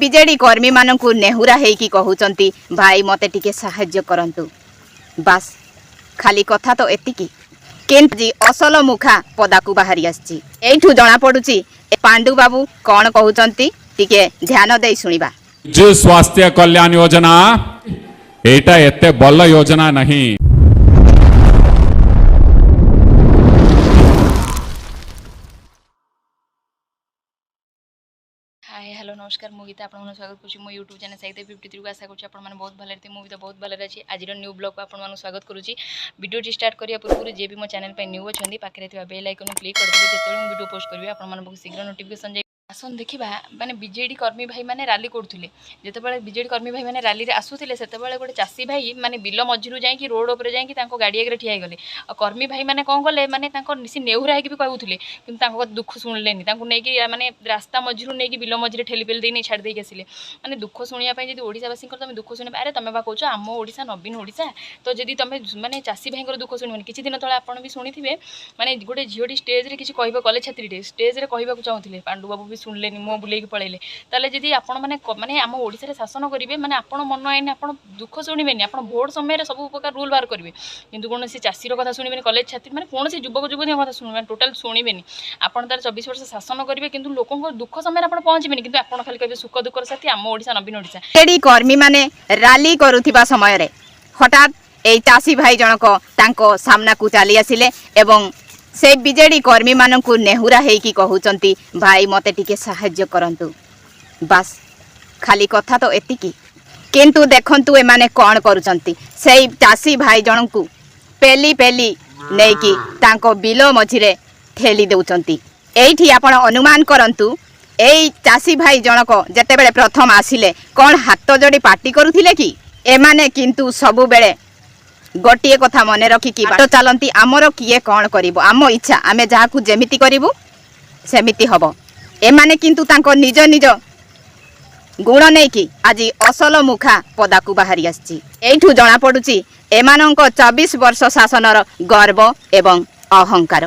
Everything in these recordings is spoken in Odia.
ବିଜେଡି କର୍ମୀମାନଙ୍କୁ ନେହୁରା ହେଇକି କହୁଛନ୍ତି, ଭାଇ, ମୋତେ ଟିକେ ସାହାଯ୍ୟ କରନ୍ତୁ। ବାସ୍, ଖାଲି କଥା ତ ଏତିକି। କିନ୍ତୁ ଆଜି ଅସଲ ମୁଖା ପଦାକୁ ବାହାରି ଆସିଛି। ଏଇଠୁ ଜଣାପଡୁଛି। ପାଣ୍ଡୁ ବାବୁ କ'ଣ କହୁଛନ୍ତି, ଟିକେ ଧ୍ୟାନ ଦେଇ ଶୁଣିବା। ବିଜୁ ସ୍ୱାସ୍ଥ୍ୟ କଲ୍ୟାଣ ଯୋଜନା, ଏଇଟା ଏତେ ଭଲ ଯୋଜନା ନାହିଁ। ହାଏ, ହ୍ୟାଲୋ, ନମସ୍କାର। ମୁଁ ଗୀତା, ଆପଣମାନଙ୍କୁ ସ୍ୱାଗତ କରୁଛି ମୋ ୟୁଟ୍ୟୁବ୍ ଚ୍ୟାନେଲ୍ ସାହିତ୍ୟ 53କୁ। ଆଶା କରୁଛି ଆପଣମାନେ ବହୁତ ଭଲରେ ଥିବେ। ମୁଁ ବି ତ ବହୁତ ଭଲରେ ଅଛି। ଆଜିର ନ୍ୟୁ ବ୍ଲଗ୍କୁ ଆପଣମାନଙ୍କୁ ସ୍ୱାଗତ କରୁଛି। ଭିଡ଼ିଓଟି ଷ୍ଟାର୍ଟ କରିବା ପୂର୍ବରୁ ଯିଏ ବି ମୋ ଚ୍ୟାନେଲ୍ ପାଇଁ ନ୍ୟୁ ଅଛନ୍ତି, ପାଖରେ ଥିବା ବେଲ୍ ଆଇକନ୍କୁ କ୍ଲିକ୍ କରିଦେବେ। ଯେତେବେଳେ ମୁଁ ଭିଡ଼ିଓ ପୋଷ୍ଟ କରିବି, ଆପଣମାନଙ୍କ ପାଖକୁ ଶୀଘ୍ର ନୋଟିଫିକେସନ୍ ଯାଇ। ଆସନ୍ତୁ ଦେଖିବା, ମାନେ ବିଜେଡ଼ି କର୍ମୀ ଭାଇମାନେ ରାଲି କରୁଥିଲେ। ଯେତେବେଳେ ବିଜେଡ଼ି କର୍ମୀ ଭାଇମାନେ ରାଲିରେ ଆସୁଥିଲେ, ସେତେବେଳେ ଗୋଟେ ଚାଷୀ ଭାଇ ମାନେ ବିଲ ମଝିରୁ ଯାଇକି, ରୋଡ଼ ଉପରେ ଯାଇକି ତାଙ୍କ ଗାଡ଼ି ଆଗରେ ଠିଆ ହେଇଗଲେ। ଆଉ କର୍ମୀ ଭାଇମାନେ କ'ଣ କଲେ? ମାନେ ତାଙ୍କ ସେ ନେହୁରା ହେଇକି ବି କହୁଥିଲେ, କିନ୍ତୁ ତାଙ୍କ ଦୁଃଖ ଶୁଣିଲେନି। ତାଙ୍କୁ ନେଇକି ମାନେ ରାସ୍ତା ମଝିରୁ ନେଇକି ବିଲ ମଝିରେ ଠେଲି ପେଲି ଦେଇ ନେଇ ଛାଡ଼ି ଦେଇକି ଆସିଲେ। ମାନେ ଦୁଃଖ ଶୁଣିବା ପାଇଁ ଯଦି ଓଡ଼ିଶାବାସୀଙ୍କର ତମେ ଦୁଃଖ ଶୁଣିବା, ଆରେ ତମେ ବା କହୁଛ ଆମ ଓଡ଼ିଶା ନବୀନ ଓଡ଼ିଶା, ତ ଯଦି ତମେ ମାନେ ଚାଷୀ ଭାଇଙ୍କର ଦୁଃଖ ଶୁଣିବନି। କିଛି ଦିନ ତଳେ ଆପଣ ବି ଶୁଣିଥିବେ, ମାନେ ଗୋଟେ ଝିଅଟି ଷ୍ଟେଜ୍ରେ କିଛି କହିବ, କଲେଜ ଛାତ୍ରୀଟେ ଷ୍ଟେଜ୍ରେ କହିବାକୁ ଚାହୁଁଥିଲେ, ପାଣ୍ଡୁ ବାବୁ ବି ଶୁଣିଲେନି, ମୁହଁ ବୁଲେଇକି ପଳେଇଲେ। ତାହେଲେ ଯଦି ଆପଣମାନେ ମାନେ ଆମ ଓଡ଼ିଶାରେ ଶାସନ କରିବେ, ମାନେ ଆପଣ ମନ ଆଇନ ଆପଣ ଦୁଃଖ ଶୁଣିବେନି। ଆପଣ ଭୋଟ ସମୟରେ ସବୁ ପ୍ରକାର ରୁଲ୍ ବାହାର କରିବେ, କିନ୍ତୁ କୌଣସି ଚାଷୀର କଥା ଶୁଣିବେନି, କଲେଜ ଛାତ୍ରୀ ମାନେ କୌଣସି ଯୁବକ ଯୁବତୀଙ୍କ କଥା ଶୁଣିବେନି, ଟୋଟାଲ୍ ଶୁଣିବେନି। ଆପଣ ତାର 24 ବର୍ଷ ଶାସନ କରିବେ, କିନ୍ତୁ ଲୋକଙ୍କ ଦୁଃଖ ସମୟରେ ଆପଣ ପହଞ୍ଚିବେନି। କିନ୍ତୁ ଆପଣ ଖାଲି କହିବେ ସୁଖ ଦୁଃଖର ସାଥୀ, ଆମ ଓଡ଼ିଶା ନବୀନ ଓଡ଼ିଶା। ବିଜେଡି କର୍ମୀମାନେ ରାଲି କରୁଥିବା ସମୟରେ ହଠାତ୍ ଏଇ ଚାଷୀ ଭାଇ ଜଣକ ତାଙ୍କ ସାମ୍ନାକୁ ଚାଲି ଆସିଲେ ଏବଂ ସେ ବିଜେଡି କର୍ମୀମାନଙ୍କୁ ନେହୁରା ହେଇକି କହୁଛନ୍ତି, ଭାଇ, ମୋତେ ଟିକେ ସାହାଯ୍ୟ କରନ୍ତୁ। ବାସ୍, ଖାଲି କଥା ତ ଏତିକି। କିନ୍ତୁ ଦେଖନ୍ତୁ ଏମାନେ କ'ଣ କରୁଛନ୍ତି। ସେଇ ଚାଷୀ ଭାଇ ଜଣଙ୍କୁ ପେଲି ପେଲି ନେଇକି ତାଙ୍କ ବିଲ ମଝିରେ ଠେଲି ଦେଉଛନ୍ତି। ଏଇଠି ଆପଣ ଅନୁମାନ କରନ୍ତୁ, ଏଇ ଚାଷୀ ଭାଇ ଜଣକ ଯେତେବେଳେ ପ୍ରଥମ ଆସିଲେ, କ'ଣ ହାତ ଯୋଡ଼ି ପାଟି କରୁଥିଲେ କି? ଏମାନେ କିନ୍ତୁ ସବୁବେଳେ ଗୋଟିଏ କଥା ମନେ ରଖିକି ବାଟ ଚାଲନ୍ତି, ଆମର କିଏ କ'ଣ କରିବ, ଆମ ଇଚ୍ଛା, ଆମେ ଯାହାକୁ ଯେମିତି କରିବୁ ସେମିତି ହବ। ଏମାନେ କିନ୍ତୁ ତାଙ୍କ ନିଜ ନିଜ ଗୁଣ ନେଇକି ଆଜି ଅସଲ ମୁଖା ପଦାକୁ ବାହାରି ଆସିଛି। ଏଇଠୁ ଜଣାପଡୁଛି ଏମାନଙ୍କ 24 ବର୍ଷ ଶାସନର ଗର୍ବ ଏବଂ ଅହଙ୍କାର।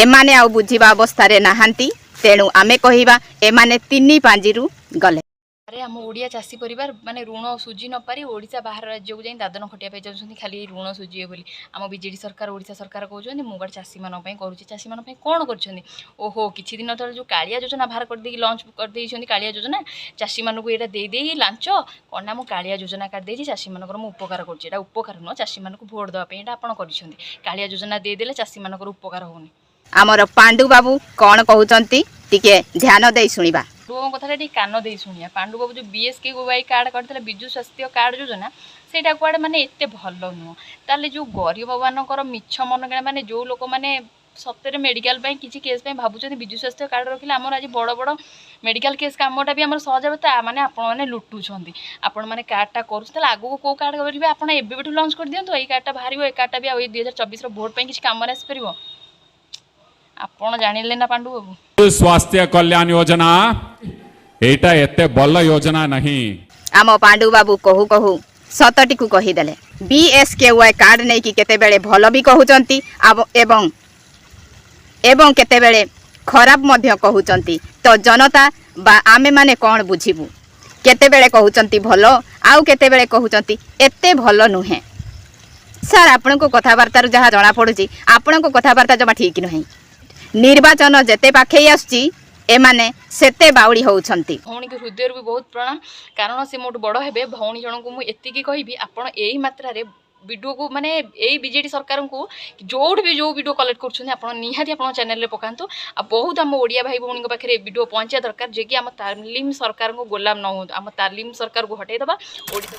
ଏମାନେ ଆଉ ବୁଝିବା ଅବସ୍ଥାରେ ନାହାନ୍ତି। ତେଣୁ ଆମେ କହିବା, ଏମାନେ ତିନି ପାଞ୍ଜିରୁ ଗଲେ। ଆରେ ଆମ ଓଡ଼ିଆ ଚାଷୀ ପରିବାର ମାନେ ଋଣ ସୁଝି ନପାରି ଓଡ଼ିଶା ବାହାର ରାଜ୍ୟକୁ ଯାଇ ଦାଦନ ଖଟିବା ପାଇଁ ଯାଉଛନ୍ତି, ଖାଲି ଏଇ ଋଣ ସୁଝିବେ ବୋଲି। ଆମ ବିଜେଡ଼ି ସରକାର, ଓଡ଼ିଶା ସରକାର କହୁଛନ୍ତି, ମୁଁ ଗୋଟେ ଚାଷୀମାନଙ୍କ ପାଇଁ କରୁଛି। ଚାଷୀମାନଙ୍କ ପାଇଁ କ'ଣ କରିଛନ୍ତି? ଓହୋ, କିଛି ଦିନ ତଳେ ଯେଉଁ କାଳିଆ ଯୋଜନା ବାହାର କରିଦେଇକି ଲଞ୍ଚ କରିଦେଇଛନ୍ତି। କାଳିଆ ଯୋଜନା ଚାଷୀମାନଙ୍କୁ ଏଇଟା ଦେଇଦେଇ ଲାଞ୍ଚ କ'ଣ ନା, ମୁଁ କାଳିଆ ଯୋଜନା କାଢ଼ିଦେଇଛି, ଚାଷୀମାନଙ୍କର ମୁଁ ଉପକାର କରୁଛି। ଏଇଟା ଉପକାର ନୁହଁ, ଚାଷୀମାନଙ୍କୁ ଭୋଟ ଦେବା ପାଇଁ ଏଇଟା ଆପଣ କରିଛନ୍ତି। କାଳିଆ ଯୋଜନା ଦେଇଦେଲେ ଚାଷୀମାନଙ୍କର ଉପକାର ହେଉନି। ଆମର ପାଣ୍ଡୁ ବାବୁ କ'ଣ କହୁଛନ୍ତି, ଟିକେ ଧ୍ୟାନ ଦେଇ ଶୁଣିବା। ପାଣ୍ଡୁବାବୁଙ୍କ କଥାଟା ଟିକେ କାନ ଦେଇ ଶୁଣିବା। ପାଣ୍ଡୁବାବୁ ଯେଉଁ ବିଏସ୍କେୱାଇ କାର୍ଡ଼ କରିଥିଲେ, ବିଜୁ ସ୍ୱାସ୍ଥ୍ୟ କାର୍ଡ଼ ଯୋଜନା, ସେଇଟା କୁଆଡ଼େ ମାନେ ଏତେ ଭଲ ନୁହଁ। ତାହେଲେ ଯେଉଁ ଗରିବମାନଙ୍କର ମିଛ ମନଗଣା, ମାନେ ଯେଉଁ ଲୋକମାନେ ସତରେ ମେଡ଼ିକାଲ ପାଇଁ କିଛି କେସ୍ ପାଇଁ ଭାବୁଛନ୍ତି, ବିଜୁ ସ୍ୱାସ୍ଥ୍ୟ କାର୍ଡ଼ ରଖିଲେ ଆମର ଆଜି ବଡ଼ ବଡ଼ ମେଡ଼ିକାଲ କେସ୍ କାମଟା ବି ଆମର ସହଜ ହେବ, ତା ମାନେ ଆପଣମାନେ ଲୁଟୁଛନ୍ତି। ଆପଣମାନେ କାର୍ଡ଼ଟା କରୁଛନ୍ତି, ତାହେଲେ ଆଗକୁ କେଉଁ କାର୍ଡ଼ କରିବେ? ଆପଣ ଏବେଠୁ ଲଞ୍ଚ କରିଦିଅନ୍ତୁ, ଏଇ କାର୍ଡ଼ଟା ବାହାରିବ। ଏ କାର୍ଡ଼ଟା ବି ଆଉ ଏଇ 2024ର ଭୋଟ ପାଇଁ କିଛି କାମରେ ଆସିପାରିବ? ଆପଣ ଜାଣିଲେ ନା ପାଣ୍ଡୁ ବାବୁ? ସ୍ୱାସ୍ଥ୍ୟ କଲ୍ୟାଣ ଯୋଜନା, ଏଇଟା ଏତେ ଭଲ ଯୋଜନା ନାହିଁ। ଆମ ପାଣ୍ଡୁ ବାବୁ କହୁ କହୁ ସତଟିକୁ କହିଦେଲେ। ବିଏସ୍କେୱାଇ କାର୍ଡ଼ ନେଇକି କେତେବେଳେ ଭଲ ବି କହୁଛନ୍ତି ଏବଂ କେତେବେଳେ ଖରାପ ମଧ୍ୟ କହୁଛନ୍ତି। ତ ଜନତା ବା ଆମେମାନେ କ'ଣ ବୁଝିବୁ? କେତେବେଳେ କହୁଛନ୍ତି ଭଲ, ଆଉ କେତେବେଳେ କହୁଛନ୍ତି ଏତେ ଭଲ ନୁହେଁ। ସାର୍, ଆପଣଙ୍କ କଥାବାର୍ତ୍ତାରୁ ଯାହା ଜଣାପଡ଼ୁଛି, ଆପଣଙ୍କ କଥାବାର୍ତ୍ତା ଜମା ଠିକ୍ ନୁହେଁ। ନିର୍ବାଚନ ଯେତେ ପାଖେଇ ଆସୁଛି, ଏମାନେ ସେତେ ବାଉଳି ହେଉଛନ୍ତି। ଭଉଣୀକୁ ହୃଦୟରୁ ବି ବହୁତ ପ୍ରଣାମ, କାରଣ ସେ ମୋଠୁ ବଡ଼ ହେବେ। ଭଉଣୀ ଜଣଙ୍କୁ ମୁଁ ଏତିକି କହିବି, ଆପଣ ଏଇ ମାତ୍ରାରେ ଭିଡ଼ିଓକୁ ମାନେ ଏଇ ବିଜେଡ଼ି ସରକାରଙ୍କୁ ଯେଉଁଠି ବି ଯେଉଁ ଭିଡ଼ିଓ କଲେକ୍ଟ କରୁଛନ୍ତି, ଆପଣ ନିହାତି ଆପଣଙ୍କ ଚ୍ୟାନେଲରେ ପକାନ୍ତୁ। ଆଉ ବହୁତ ଆମ ଓଡ଼ିଆ ଭାଇ ଭଉଣୀଙ୍କ ପାଖରେ ଏ ଭିଡ଼ିଓ ପହଞ୍ଚିବା ଦରକାର, ଯେ କି ଆମ ତାଲିମ ସରକାରଙ୍କୁ ଗୋଲାମ ନ ହୁଅନ୍ତୁ। ଆମ ତାଲିମ ସରକାରକୁ ହଟେଇ ଦେବା, ଓଡ଼ିଶା